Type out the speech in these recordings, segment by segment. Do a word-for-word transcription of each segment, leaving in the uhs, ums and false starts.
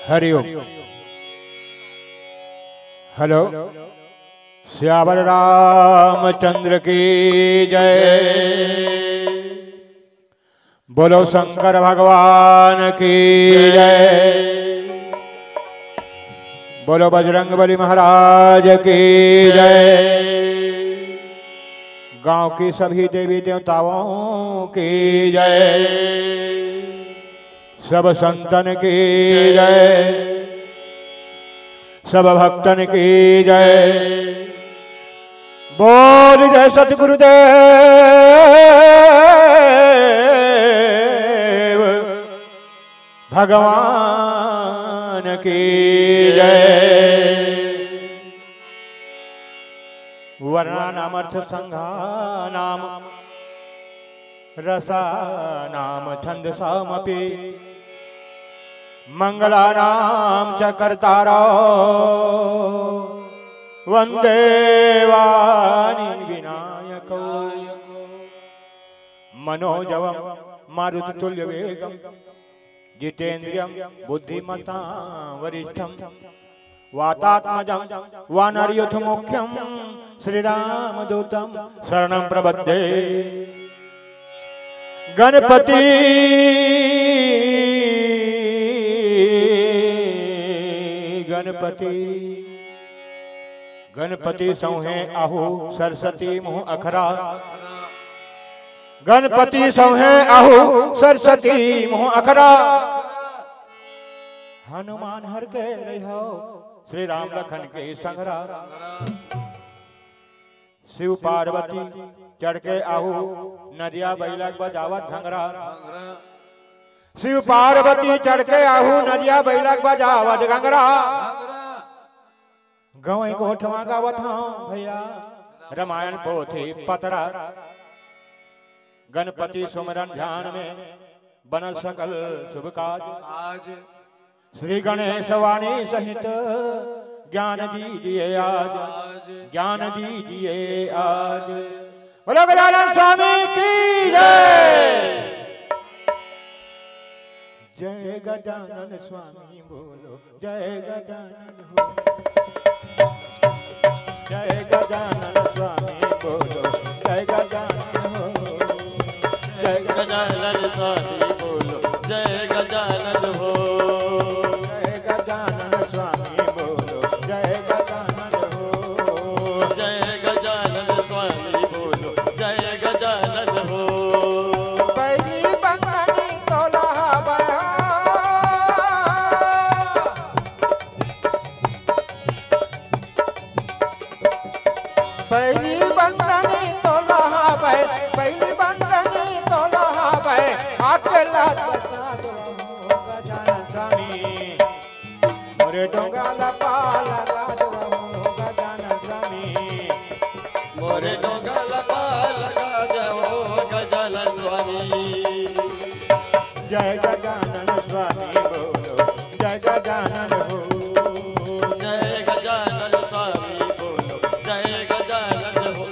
हरि ओम। Hello. Siyavar Ramchandra की जय। बोलो शंकर भगवान की जय। बोलो बजरंग बली महाराज की जय। गांव की सभी देवी देवताओं की जय। सब संतन की जय। सब भक्तन की जय। बोल जय सतगुरुदेव भगवान की जय। वर्णानामर्थ संघानाम रसानाम छंदसामपि मंगलानाम च कर्तारौ वंदे वाणी विनायकौ। मनोजवम मारुततुल्य वेगम जितेंद्रियम बुद्धिमतां वरिष्ठम वातात्मजं वानरयूथमुख्यं श्रीरामदूतं शरणं प्रपद्ये। गणपति, गणपति, गणपति सौंहे आहू सरस्वती मुँह अखरा। गणपति सौंहे आहू सरस्वती मुँह अखरा। हनुमान हर के रहियो श्री राम लखन के संघरा। शिव पार्वती चढ़ के आहू नदिया बइला के बजावत घंघरा। शिव पार्वती चढ़ के आहू नदिया बइला के बजावत घंघरा। गवई गोठवा गावत हंव भइया रमायन पोथी पतरा। गणपति सुमिरन ध्यान में बनत सकल शुभ काज। आज श्री गणेश वाणी सहित ज्ञान दीजिए आज। आज ज्ञान दीजिए आज। बोलो गजानन स्वामी की जय। जय गजानन स्वामी बोलो, जय गजानन हो। जय गजानन स्वामी बोलो, जय गजानन हो। जय गजानन स्वामी बोलो, जय गजानन हो। जय गजानन स्वामी बोलो, जय गजानन हो। जय गजानन स्वामी बोलो, जय गजानन हो। पहली बंदनी तोला बया। पहली बंदनी तोला हवय, पहली बंदनी तोला हवय, आके लाज बचा दो गजानन स्वामी। मोरे डोंगा ला पार लगा दो गजानन स्वामी। मोरे डोंगा ला पार लगा दो गजानन स्वामी। जय गजानन स्वामी बोलो, जय गजानन हो। जय गजानन स्वामी बोलो, जय गजानन हो।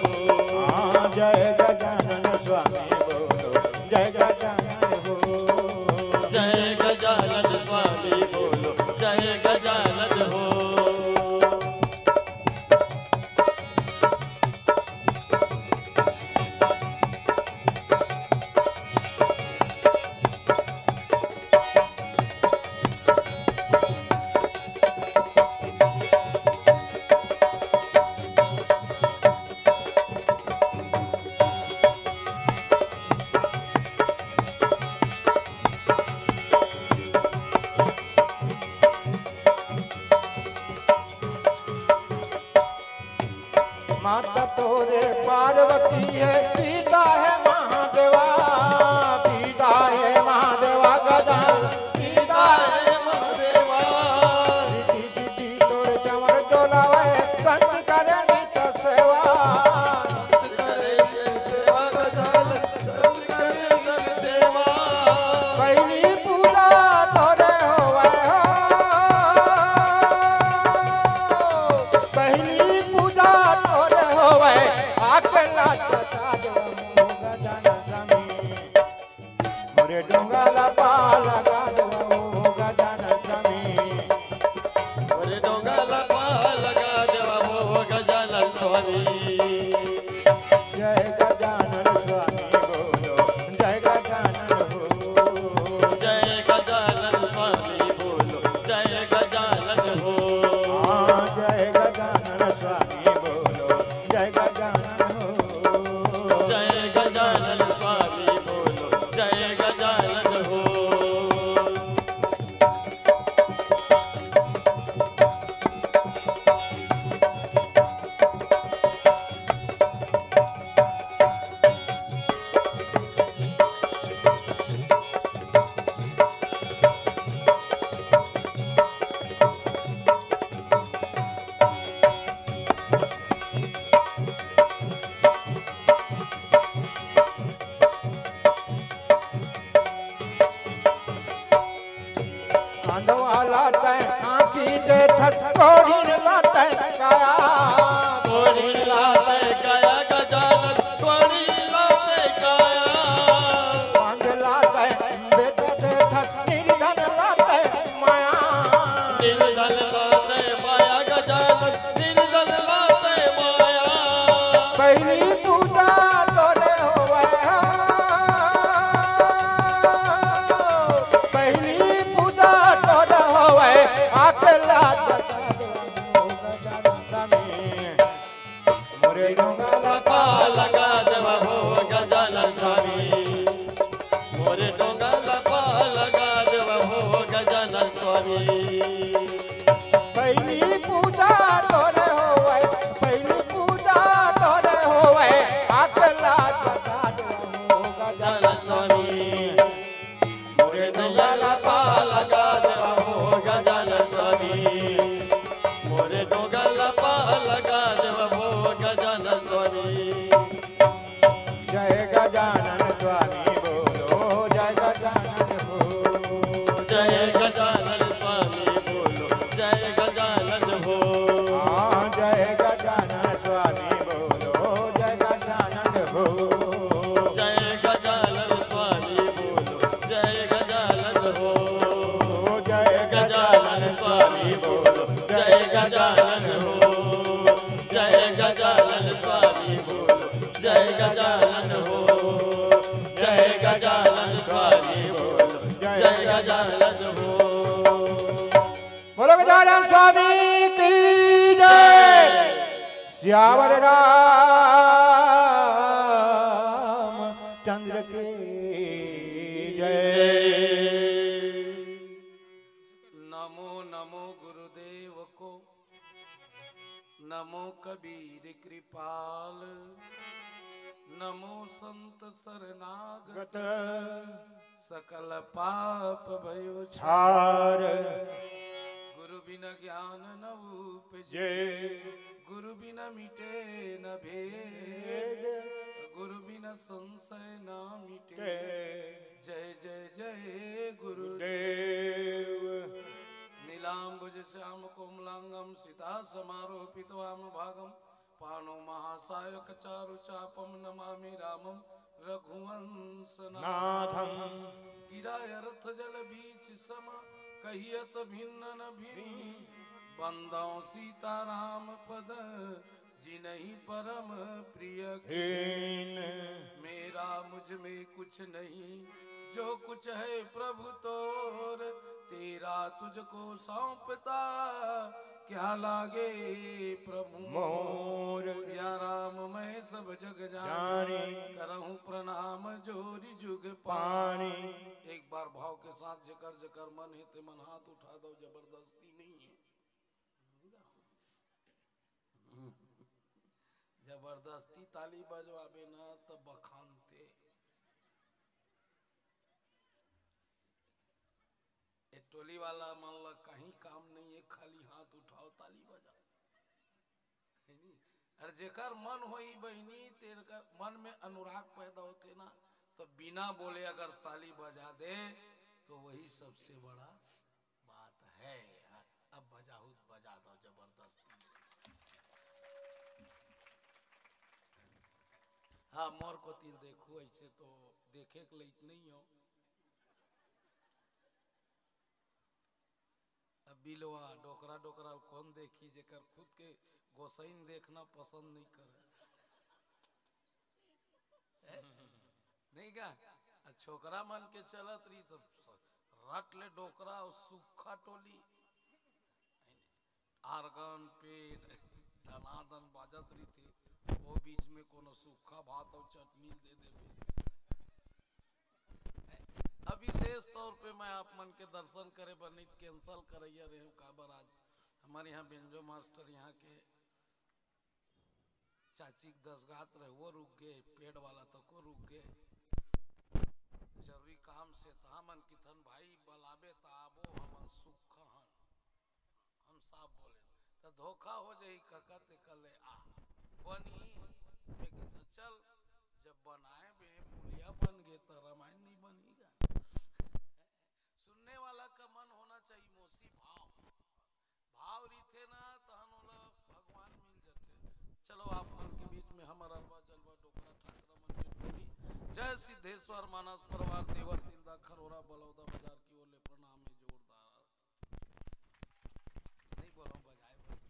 हाँ, जय गजानन स्वामी बोलो, जय गजानन हो। जय गजानन स्वामी बोलो, जय गजानन हो। माता तोरे पार्वती हे, पिता हे महादेवा, पिता हे महादेवा गजानन, पिता हे महादेवा। रिद्धि सिद्धि तोरे चमर डोलावे, संत करे नित सेवा। संत करे नित सेवा गजानन, संत करे नित सेवा। पहली पूजा तोरे होवे हो, पहली पूजा तोरे होवे, आके लाज बचा दो गजानन स्वामी। मोरे डोंगा ला पार लगा दो गजानन स्वामी। जय गजानन स्वामी बोलो, जय गजानन हो। हाँ, जय गजानन स्वामी बोलो, जय गजानन हो। जय गजानन स्वामी बोलो, जय गजानन हो। अंधवाला तै आँखी देखत, कोढ़िन लातै काया। कोढ़िन लातै काया गजानन, कोढ़िन लातै काया। पांगला तै बेटा देखत, निर्धन लातै माया। निर्धन लातै माया गजानन, निर्धन लातै माया। पहली पूजा तोरे होवे हो, पहली पूजा तोरे होवे, आके लात मोरे डोंगा ला पार लगा देवा हो गजानन स्वामी। मोरे डोंगा ला पार लगा देवा हो गजानन स्वामी। पहली पूजा तोरे होवे, पहली पूजा तोरे होवे, आके लात लगा देवा हो गजानन स्वामी। मोरे डोंगा ला पार लगा देवा हो गजानन स्वामी। मोरे डोंगा ला पार लगा देवा हो गजानन स्वामी। जय गजानन स्वामी बोलो, जय गजानन हो। जय गजानन स्वामी बोलो, जय गजानन हो। हाँ, जय गजानन स्वामी बोलो, जय गजानन हो। जय गजानन स्वामी बोलो, जय गजानन हो। जय गजानन स्वामी बोलो, जय गजानन हो। जय गजानन स्वामी बोलो, जय गजानन हो। जय गजानन स्वामी बोलो, जय गजानन हो। बोलो गजानन स्वामी की जय। सियावर रामचंद्र की जय। नमो नमो गुरुदेव को, नमो कबीर कृपाल, नमो संत शरणागत, गत। सकल पाप भयो छार। छार। गुरु बिन ज्ञान न उपजे, जे। गुरु बिन मिटे न भेद, भेद। गुरु बिन संशय न मिटे। ते। जय जय जय गुरुदेव। गुरुदेव। नीलांबुज श्याम कोमलांगम सीता समारोपित वाम भागम। पाणौ महासायक चारु चापम नमामि रामम रघुवंश नाथम। नाथम। गिरा अरथ जल बीच सम कहियत भिन्न न भिन्न। भिन्न। बंदौ सीताराम पद जिनहि परम प्रिय कीन। कीन। मेरा मुझ में कुछ नहीं, जो कुछ है प्रभु तोर, तेरा तुझको सौंपता क्या लागे प्रभु मोर। मोर। सिया राम मैं सब जग जानी, जानी। करहूँ प्रणाम जोरि जुग पानी। पानी। एक बार भाव के साथ जेकर जेकर मन हे ते मन हाथ उठा दो, जबरदस्ती नहीं है। जबरदस्ती ताली बजवाबे ना त बखानथे। ए टोली वाला मन ला कहीं काम नहीं है, खाली हाथ उठाओ, ताली बजाओ। है नी? अरे जेकर मन होई बहिनी, तेकर मन में अनुराग पैदा होथे ना, तो बिना बोले अगर ताली बजा दे तो वही सबसे बड़ा बात है। अब बजाहू त बजा दो जबरदस्ती। हाँ, मोर कोति देखू, ऐसे तो देखे के लइक नहीं हो। अब बिलवा डोकरा डोकरा ल कौन देखी, जेकर खुद के गोसाइन देखना पसंद नहीं करे। हैं? नहीं का? आ छोकरा मन के चलत रही सब रट ले डोकरा अउ सुक्खा टोली। आर्गन, पेट, दनादन बाजत रहिथे, वो बीच में कोनो सुक्खा भात अउ चटनी दे देबे। अब विशेष तौर पे मैं आप मन के दर्शन करे बर नहीं cancel करैया रहे हूँ, काबर आज हमारे यहाँ बेंजो मास्टर यहाँ के चाची के दस गात रहे, वो रुक गए, पेड़ वाला तको रुक गए, जरूरी काम से। तो हमन किथन भाई बलाबे त आबो, हमन सुख हन, हम साफ बोले। तो धोखा हो जाई, कका ते कले आ बनी, मैं किथन चल, जब बनाए बे पुलिया बन गए तो रामायण नहीं बनी गा। सुनने वाला का मन होना चाहिए मोसी भाव। भाव रहिथे ना, तहन ओला भगवान मिल जाथे। चलो, आप मन के बीच में हमर अलवा जलवा डोकरा ठाकरा मन के टोली। जय सिद्धेश्वर मानस परवार देवर तिल्दा खरोरा बलौदा बाजार की ओर ले प्रणाम है जोरदार। नहीं बोलो, बजाए बोलो।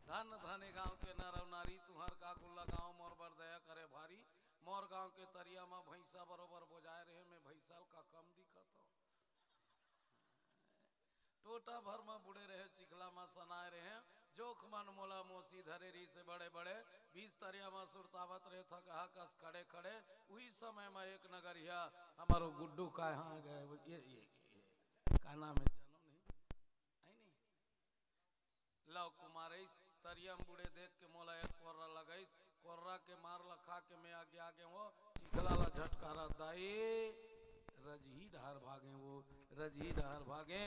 धन धन ए गांव के नर अउ नारी, तुहर का गुल्ला गांव मोर बर दया करे भारी। मोर गांव के तरिया म भैंसा बरोबर बोजाए रहे, मैं भैंसा ल का कम दिखत हो। टोटा भर म बुड़े रहे, चिखला म सनाए रहे, जोख मन मोला मोसी धरे री से बड़े बड़े, बीस तरिया म सुरतावत रहे थकहा कस खड़े खड़े। उही समय म एक नगरिया हमारो गुड्डू का यहाँ गए, ये, ये, ये, का नाम है जानो नहीं, है नहीं? लव कुमार इस तरिया म बुड़े देख के मोला एक कोर्रा लगाइस। कोर्रा के मार ल खा के मैं आगे आगे वो चिखला ला झटकारा दाई रजही डहर भागे, वो रजही डहर भागे।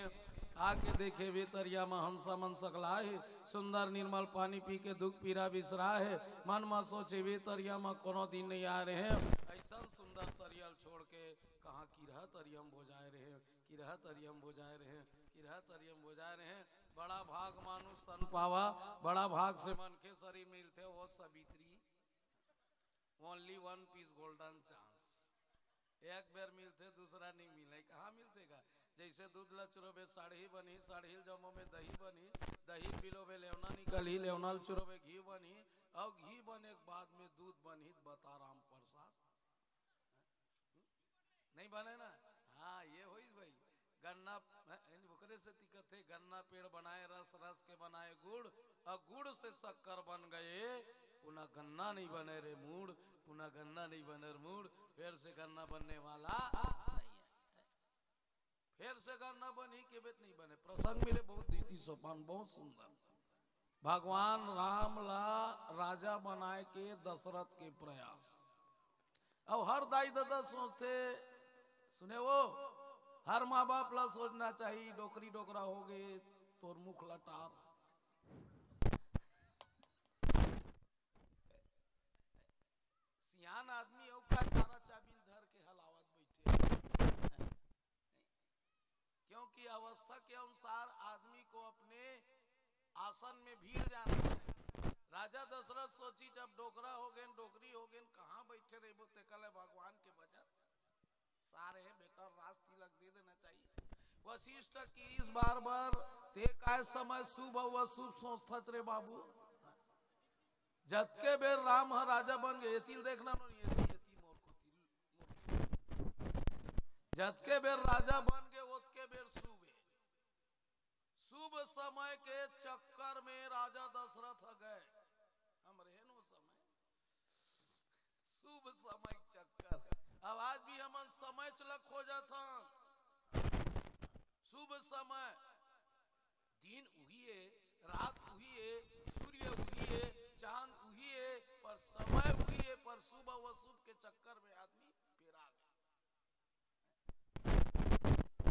आके देखे वे तरिया म हंसा मन सकला हे, सुंदर निर्मल पानी पी के दुख पीरा बिसरा हे। मन म सोचे वे तरिया म कोनो दिन नहीं आ रहे, ऐसा सुंदर तरिया ल छोड़ के कहाँ किरहा तरिया म बोजाए रहे, किरहा तरिया म बोजाए रहे, किरहा तरिया म बोजाए रहे। बड़ा भाग मानुष तन पावा, बड़ा भाग से मनखे शरीर मिलथे, वो Savitri. Only one piece golden chance। एक बेर मिलथे, दूसरा नहीं मिले। कहाँ मिलथे का? जैसे दूध ला चुरोबे साढ़ी बनही, साढ़ी ल जमोबे दही बनही, दही ल पिलोबे लेवना निकलही, लेवना ल चुरोबे घी बनही, अउ घी बने के बाद में दूध बनही त बता राम प्रसाद। नहीं बने ना? हाँ, ये होइस भाई। गन्ना, हैं, ओकरे सेती कथे, गन्ना पेड़ बनाए रस, रस के बनाए गुड़, अउ गुड़ से शक्कर बन गए। पुना गन्ना नहीं बने रे मूड़, पुना गन्ना नहीं बने रे मूड़, फेर से गन्ना बनने वाला नहीं है। फेर से गन्ना बनही के बेट नहीं बने। प्रसंग मिले बहुत दीदी सोपान, बहुत सुंदर। भगवान राम ला राजा बनाए के दशरथ के प्रयास। अब हर दाई ददा सोचथे, सुने वो, हर माँ बाप ला सोचना चाहिए, डोकरी डोकरा हो गए, तोर मुख लटार। सियान आदमी अउ का तारा चाबी धर के हलावत बैठे। क्योंकि अवस्था के अनुसार आदमी को अपने आसन में भीड़ जाना है। राजा दशरथ सोची, जब डोकरा हो गए, डोकरी हो गए, कहाँ बैठे रहबो, तेकले भगवान के भजन। सारे बेटा राज तिलक दे देना चाहिए। वशिष्ठ की इस बार बार ते काय समय शुभ अउ अशुभ सोचथच रे बाबू। जतके बेर राम ह राजा बन गए, एती ल देखना नो, एती, एती मोर को तिल, मोर को। जतके बेर राजा बन गए, ओतके बेर शुभ है। शुभ समय के चक्कर में राजा दशरथ गए। हम रहे नो समय। शुभ समय चक्कर। अब आज भी हमन समय चला खोजत हन। शुभ समय, दिन उही है, रात उही है, सूर्य उही है, चांद उही है, पर समय उही है, पर शुभ अशुभ के चक्कर में आदमी पेरा गया।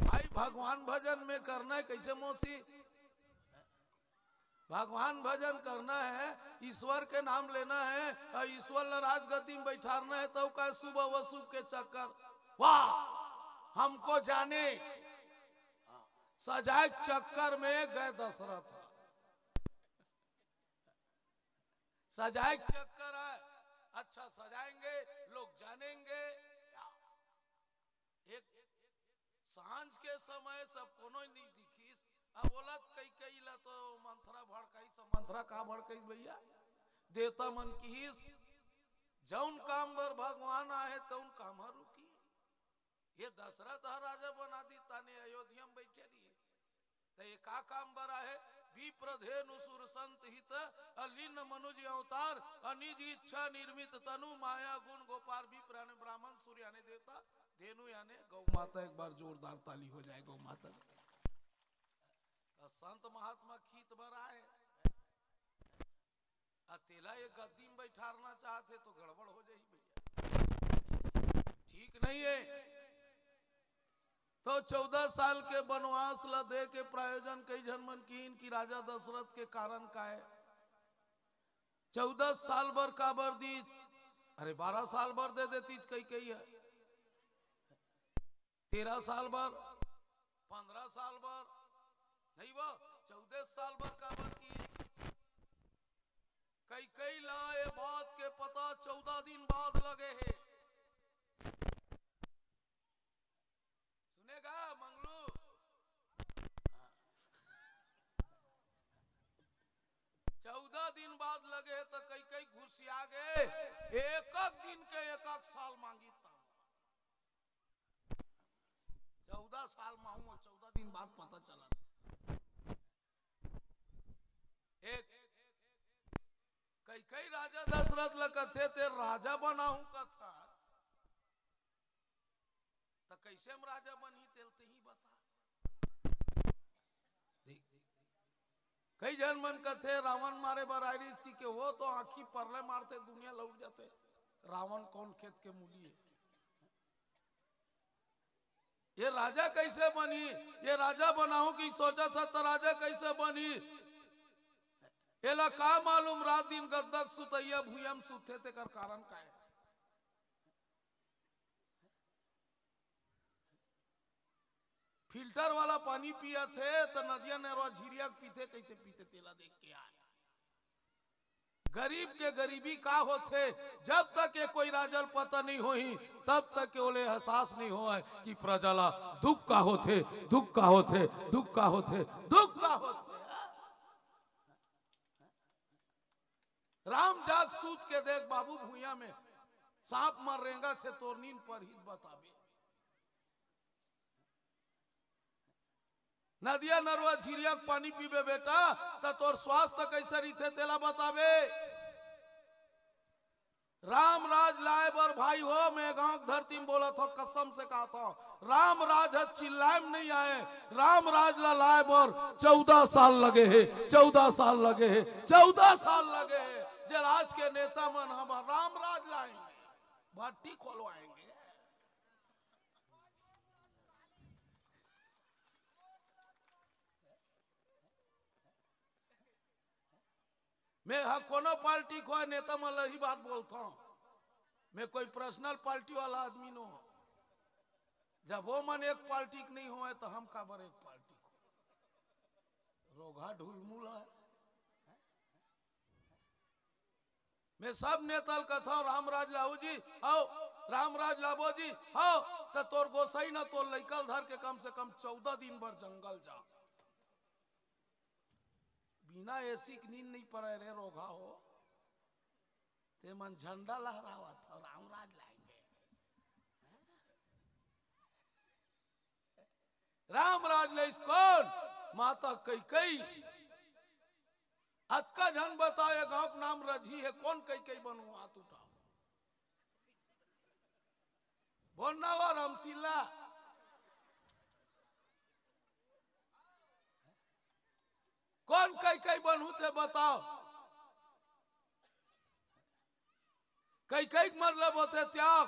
भाई, भगवान भजन में करना है कैसे मौसी? भगवान भजन करना है, ईश्वर के नाम लेना है अउ ईश्वर ला राजगद्दी में बैठारना है, तो का शुभ अशुभ के चक्कर? वाह, हमको जाने। सजाए चक्कर में गए दशरथ। सजाए चक्कर है, अच्छा सजाएंगे, लोग जानेंगे। एक सांझ के समय सब कोनो नहीं दिखिस। अब बोलत कई कई ला तो मंथरा भड़काई, सब मंथरा का भड़काई भैया? देवता मन किहिस, जौन काम बर भगवान आहे, तौन काम ह रुकी। ये दशरथ ह राजा बना दी, ताने अयोध्या में बैठे रही। त ये का काम बर आहे? विप्र धेनु सुर संत हित, अलीन मनुज अवतार, अनिज इच्छा निर्मित तनु, माया गुण गोपार। विप्र याने ब्राह्मण, सुर याने देवता, धेनु याने गौ माता। एक बार जोरदार ताली हो जाए गौ माता के। त संत महात्मा खीत बर आए, आ तेला ये गद्दी में बैठारना चाहत हे तो गड़बड़ हो जाही भैया, ठीक नहीं है। तो चौदह साल के वनवास ला दे के प्रयोजन कई झन मन कीन कि राजा दशरथ के कारण का है? चौदह साल बर काबर दी? अरे, बारह साल बर दे देती, कई कई है, तेरह साल बर, पन्द्रह साल बर, नहीं वो, चौदह साल बर काबर की? कई कई ला ये बात के पता चौदह दिन बाद लगे हे। सुनेगा मंगलू? चौदह दिन बाद लगे हे तो कई कई घुसिया गए, एक एक दिन के एक एक साल मांगी। तब चौदह साल में हूँ, चौदह दिन बाद पता चला। एक कई कई राजा दशरथ ल कथे, ते राजा बनाहूं कथा, त कैसे हम राजा बनही, तेल ते ही बता। देख, कई झन मन कथे, रावण मारे बर आय रिस कि के, वो तो आंखी परले मारते, दुनिया लौट जाते। रावण कौन खेत के मूली है? ये राजा कैसे बनी? ये राजा बनाहूं कि सोचा था, तो राजा कैसे बनी? एला का मालूम, रात दिन गद्दक सुतैया भुइयां सुते, तेकर कारण का है? फिल्टर वाला पानी पियत हे, त नदिया नरवा झिरिया के पीथे, कैसे पीथे, तेला देख के आए। गरीब के गरीबी का होथे, जब तक ये कोई राजा ल पता नहीं होही, तब तक ये ओले एहसास नहीं होय कि प्रजा ला दुख का होथे, दुख का होथे, दुख का होथे, दुख का होथे। राम जाग सूत के देख बाबू, भुइयां में सांप मर रेंगत हे, तोर नींद परही त बताबे। नदिया नरवा झिरिया के पानी पीबे बेटा, त तोर स्वास्थ्य कैसे रहिथे, तेला बताबे। राम राज लाए बर भाई हो, मैं गांव के धरती में बोलत हंव, कसम से कहत हंव, राम राज ह चिल्लाए में नहीं आए, राम राज ला लाए बर चौदह साल लगे हे, चौदह साल लगे हे, चौदह साल लगे हे। जेला आज के नेता मन हमर राम राज लाएंगे, भट्टी खोलवाएंगे। मैं ह कोनो पार्टी के होय, नेता मन ला ही बात बोलत हंव। मैं कोई पर्सनल पार्टी वाला आदमी नो हंव। जब वो मन एक पार्टी के नहीं होय, त हम काबर एक पार्टी के हों? रोगहा ढुलमुल हे। मैं सब नेता ल कथंव, राम राज लाहू जी, हव, राम राज लाबो जी, हव, त तोर गोसाई न तोर लइका ल धर के कम से कम चौदह दिन बर जंगल जा। बिना एसी के नींद नहीं पड़े रे रोगहा हो। ते मन झंडा लहरावत हव, राम राज लाएंगे। राम राज लइस कोन? माता कैकई। अतका झन बताओ, ये गांव के नाम रजही हे, कोन कैकई बनहू, हाथ उठाओ। बोलना वो रामशीला, कोन कैकई बनहू ते बताओ। कैकई के मतलब होथे त्याग।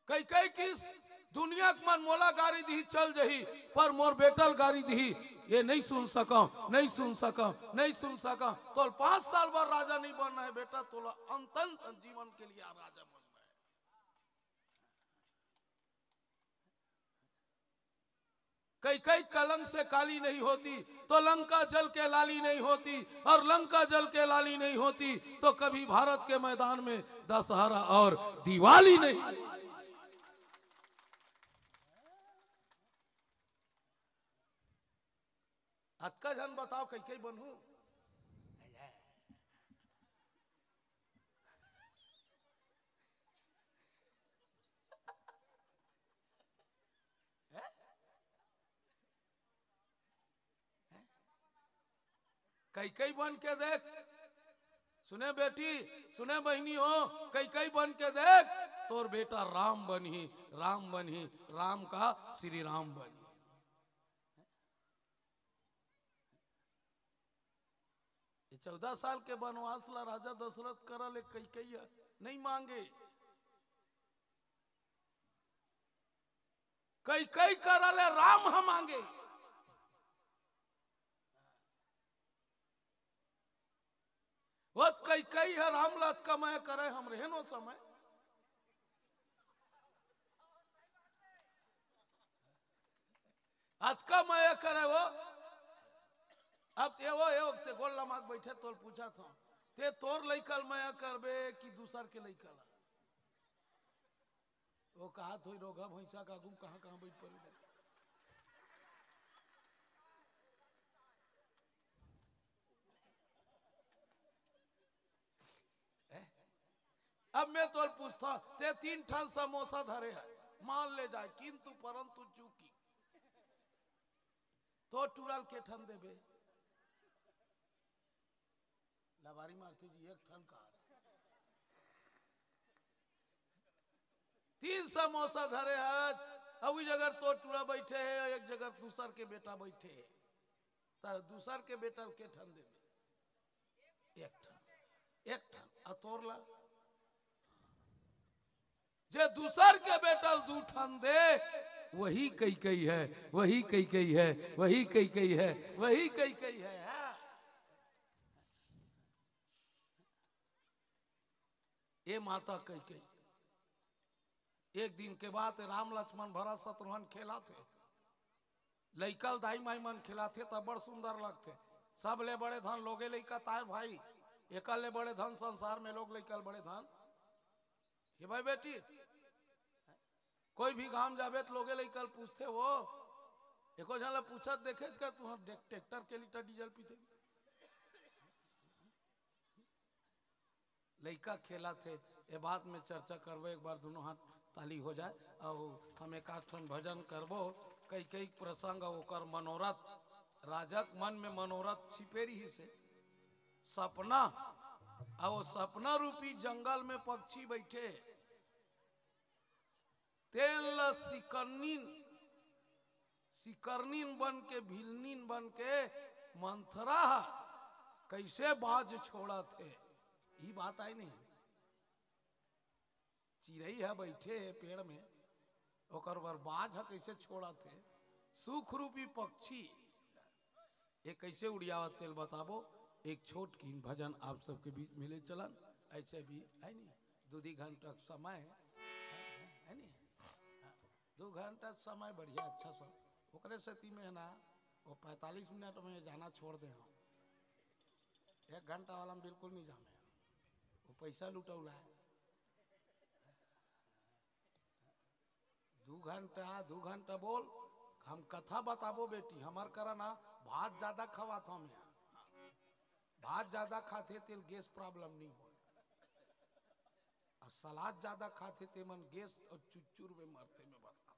कैकई कहिस, दुनिया के मन मोला गारी दिही, चल जही, पर मोर बेटा ल गारी दिही, ये नहीं सुन सकंव, नहीं सुन सकंव, नहीं सुन सकंव। तोला पांच साल बर राजा नहीं बनना हे बेटा, तोला अंतंत जीवन के लिए राजा बनना हे। कैकई कलंक से काली नहीं होती, तो लंका जल के लाली नहीं होती, और लंका जल के लाली नहीं होती, तो कभी भारत के मैदान में दशहरा और दिवाली नहीं। अतका झन बताओ, कैकई बनहू। कई कई बन के देख, सुने बेटी, सुने बहिनी हो, कई कई बन के देख, तोर बेटा राम बनही, राम बनही, राम का श्री राम बनही। ये चौदह साल के बनवास ला राजा दशरथ करा ले कई कई नहीं मांगे, कई कई करा ले राम ह मांगे। वो कई कई है राम ला अतका मया करे हम रहे नो समय। अतका मया करे वो। अब ते वो, ये वक्त गोल लमाक बैठे तोल पूछा था, ते तोर लइकल मया करबे कि दूसर के लइकल? वो कहा थोई रोगा भैंसा का गुम कहाँ कहाँ बैठ पड़े। अब मैं तोर पूछता, ते तीन ठन समोसा धरे है, मान ले जाए, किंतु परंतु चूकी, तो टूरल के ठन देबे? लबारी मारती जी, एक ठन का। तीन समोसा धरे है, अउ जगह तो टूरा बैठे है, एक जगह दूसर के बेटा बैठे है, तो दूसर के बेटा के ठन देबे? एक ठन, एक ठन। अतोरला जे दूसर के बेटा दू ठन दे, वही कई कई है, वही कई कई है, वही कई कई है, वही कई कई है। हाँ। ये माता कई कई। एक दिन के बात, राम लक्ष्मण भरत शत्रुघ्न खेला थे, लइकल दाई माई मन खेला थे, तब बड़ सुंदर लगथे। सब ले बड़े धन लोगे लइका तार भाई, एकल ले बड़े धन संसार में लोग लइकल बड़े धन। ये भाई बेटी, कोई भी गांव जाबे तो लोगे लइकल पूछथे वो, एको झन ला पूछत देखे का तू हम ट्रैक्टर के लीटर डीजल पीथे? लइका खेला थे, ये बात में चर्चा करबो, एक बार दोनों हाथ ताली हो जाए, और हम एक आध ठन भजन करबो। कई कई प्रसंग और ओकर मनोरथ, राजक मन में मनोरथ छिपे रही से सपना, और वो सपना रूपी जंगल में पक्षी बैठे, तेन ल सिकरनीन, सिकरनीन बन के, भिलनीन बन के मंथरा ह कइसे बाज छोड़त हे, ई बात आय नहीं। चिरई ह बइठे हे पेड़ में, ओकर बर बाज ह कइसे छोड़त हे, सुख रूपी पक्षी ये कइसे उड़ियावत तेल बताबो। एक छोट किन भजन आप सबके बीच में ले चलन, ऐसे भी है नी, दू दी घंटा समय है, है नी? हाँ, दू घंटा समय बढ़िया अच्छा सब, ओकरे सेती में है ना, वो पैंतालीस मिनट में जाना छोड़ दे हम, एक घंटा वाला में बिल्कुल नहीं जामे, वो पैसा लुटौला है। दू घंटा, दू घंटा बोल, हम कथा बताबो बेटी, हमर करा ना भात ज्यादा खवात हम यहाँ। भात ज्यादा खाथे तेल गैस प्रॉब्लम नहीं हो, और सलाद ज्यादा खाथे ते मन गैस और चुच्चुर में मरथे में बता।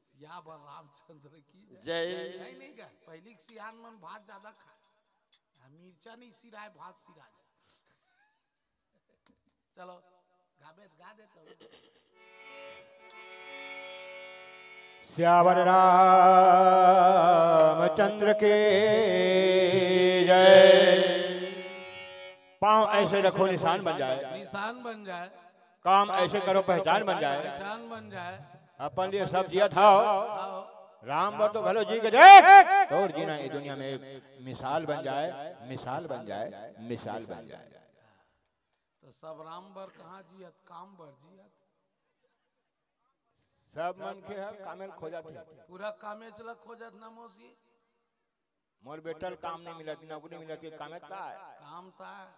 सियावर रामचंद्र की जय। जय। नहीं, नहीं क्या? पहली के सियान मन भात ज्यादा खाए, हाँ, मिर्चा नहीं सिराए, भात सिरा जाए। चलो, गाबे त गा देता हूँ। सियावर रामचंद्र की जय। पाँव ऐसे रखो, निशान बन जाए। निशान बन जाए। काम ऐसे करो, पहचान बन जाए। पहचान बन जाए। अपन लिए सब जिया था। आओ। राम बर तो भलो जी के देख, तोर जीना ये दुनिया में एक मिसाल बन जाए, मिसाल बन जाए, मिसाल बन जाए। तो सब राम बर कहाँ जियत, काम बर जियत। सब मनखे ह कामेल खोजत हे। पूरा कामेच ला खोजत ना मौसी। मोर बेटा ल काम नहीं मिलत, नौकरी मिलत के कामे ता है। काम ता है।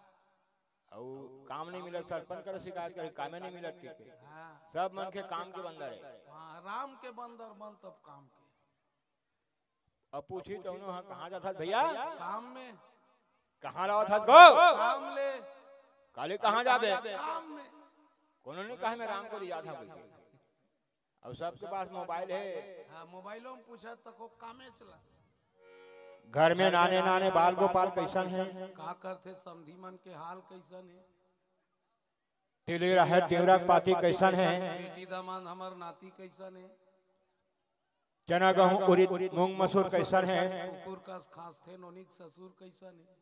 अउ काम नहीं मिलत, सरपंच कर शिकायत करे, कामे नहीं मिलत के, के। हाँ। सब मनखे काम के बंदर है। हाँ, राम के बंदर मन तब काम के। अब पूछी तो उन्हों, "हाँ, कहाँ जात हस भैया?" काम में। "कहाँ रहत हस गो?" काम ले। "काले कहाँ जाबे?" काम में। कोनो नहीं कहे, "मैं राम को ले जात हूँ।" अब सबके पास मोबाइल है। हाँ, मोबाइलों में पूछा तो को कामे चला। घर में नाने नाने बाल गोपाल कइसन हे? का करथे समधी मन के हाल कइसन हे? तिली राहेर तिंवरा के पाती कइसन हे? बेटी दामाद हमर नाती कइसन हे? चना गहूं उरिद मूंग मसूर कइसन हे? कुकुर कस खांसथे नोनी के ससुर कइसन हे?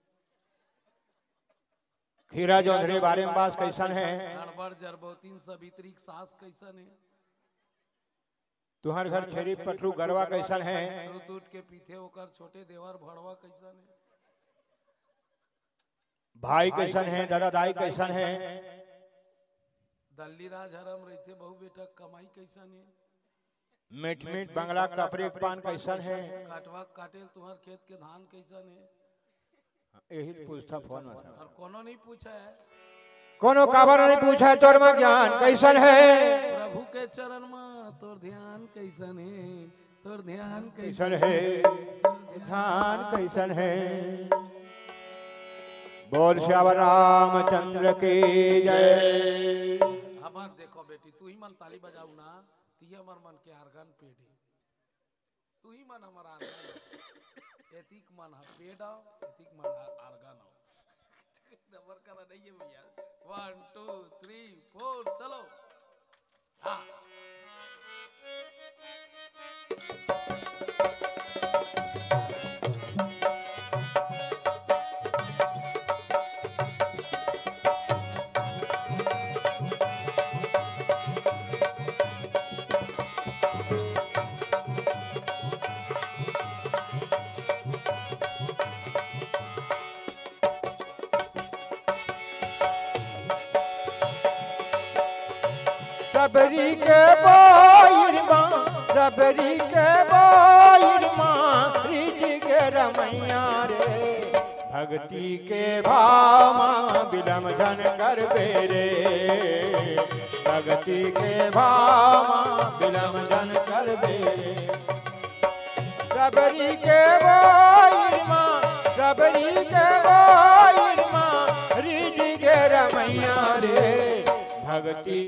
खीरा जोंधरी बारी म बास कइसन हे? गड़बड़ जरबोतिन सबितरी के सास कइसन हे? तुंहर घर छेरी पठरू गरवा कइसन हे? सूत उठ के पीथे ओकर छोटे देवर भड़वा कइसन हे? भाई कइसन हे? दादा दाई कइसन हे? दल्ली राज हरम रहिथे बहू बेटा के कमाई कइसन हे? मीठ मीठ बंगला कपरी के पान कइसन हे? कटवा काटेल तुंहर खेत के धान कइसन हे? एही ल पूछथंव फोन म सब। अउ कोनो नइ पूछे हे। कोनो काबर नइ पूछे हे, तोर म ज्ञान कइसन हे? प्रभु के चरण म तोर ध्यान कइसन हे? तोर ध्यान कइसन कइसन हे? ध्यान कइसन हे? बोल सियावर रामचंद्र की जय। हमर देखो बेटी, तुही मन ताली बजाहू ना, तिही हमर मन के आर्गन पेड़ हे। तुही मन हमर आर्गन हो। एतिक मन ह पेड़ हो, एतिक मन ह आर्गन हो। नंबर करा नहीं है भैया। One, two, three, four, चलो। हाँ। सबरी के बाहिर मा, सबरी के बाहिर मा, रिझ गे रमैया रे। भक्ति के भाव मा बिलम झन करबे रे, भक्ति के भाव मा बिलम झन करबे रे। सबरी के बाहिर मा, सबरी के बाहिर मा, रिझ गे रमैया रे। भक्ति